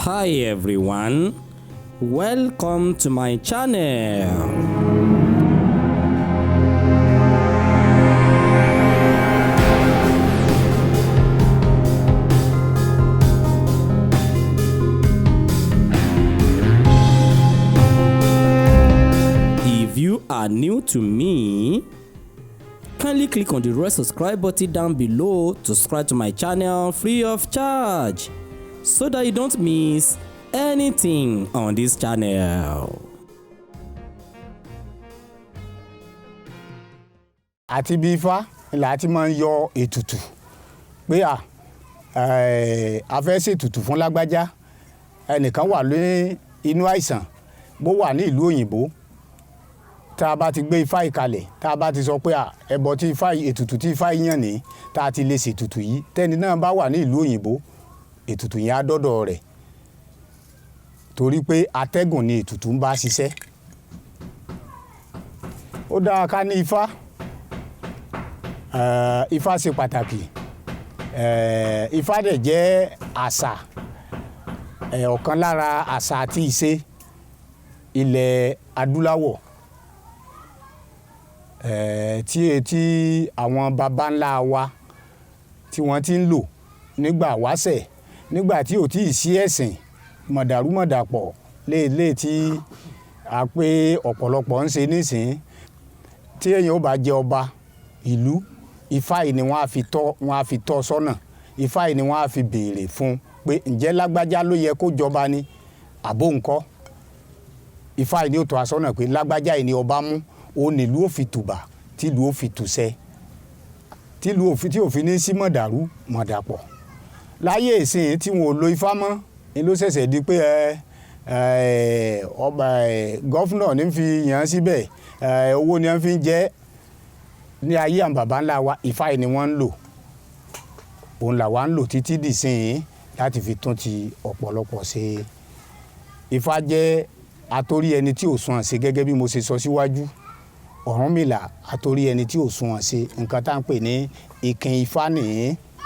Hi everyone, welcome to my channel. If you are new to me, kindly click on the red subscribe button down below to subscribe to my channel free of charge so that you don't miss anything on this channel. Àti bí ifá là ti máa ń yọ ètùtù pé a fẹ́ ṣètùtù fún lágbájá. Ẹnìkan wà ní inú àìsàn, bó wà ní ìlú òyìnbó, tá a bá ti gbé ifá yìí kalẹ̀, tá a bá ti sọ pé ẹbọ tí ifá yìí, ètùtù tí ifá yìí yàn ní, tá a ti lè ṣètùtù yìí, tẹ́ni náà bá wà ní ìlú òyìnbó, ètùtù yẹn á dọ́dọ̀ rẹ̀, torí pé atẹ́gùn ni ètùtù ń bá ṣiṣẹ́. Ó dáa ká ní ifá. Ifá ṣe pàtàkì. Ifá dẹ̀ jẹ́ àṣà, ọ̀kan lára àṣà àti ìṣe ilẹ̀ adúláwọ̀, tí àwọn baba ńlá wa tí wọ́n ti ń lò nígbà wáṣẹ̀, nígbà tí ò tí ì sí ẹ̀sìn mọ̀dàrúmọ̀dàpọ̀ léèlé tí a pé ọ̀pọ̀lọpọ̀ ń ṣe nísìn. Tí èèyàn ó bá jẹ ọba ìlú, ifá yìí ni wọ́n á fi tọ́, wọ́n á fi tọ́ sọ́nà. Ifá yìí ni wọ́n á fi béèrè fún pé ǹjẹ́ lágbájá ló yẹ kó jọba ni àbó ńkọ́. Ifá yìí ni ó tọ́ asọ́nà pé lágbájá yìí ni ọba mú, òun nílùú ó fi tùbà, tìlú ó fi tùṣẹ, tìlú ó fi tí òfin ní sí mọ̀dàrú mọ̀dàpọ̀. Láyé ìsìn tí wọn ò lo ifá mọ́ ni ló ṣẹ̀ṣẹ̀ di pé ọba, governor ní fi yàn án síbẹ̀, owó ni wọ́n fi ń jẹ́. Ní ayé àwọn baba ńlá wa, ifá yìí ni wọ́n ń lò, òun làwa ń lò títí dìsìn láti fi tún ti ọ̀pọ̀lọpọ̀ ṣe. Ifá jẹ́ atórí ẹni tí ò sunwọ̀n ṣe, gẹ́gẹ́ bí mo ṣe sọ síwájú. Ọ̀rúnmìlà atórí ẹni tí ò sunwọ̀n ṣe, nǹkan tá à ń pè ní ìkìn ifá nìyí.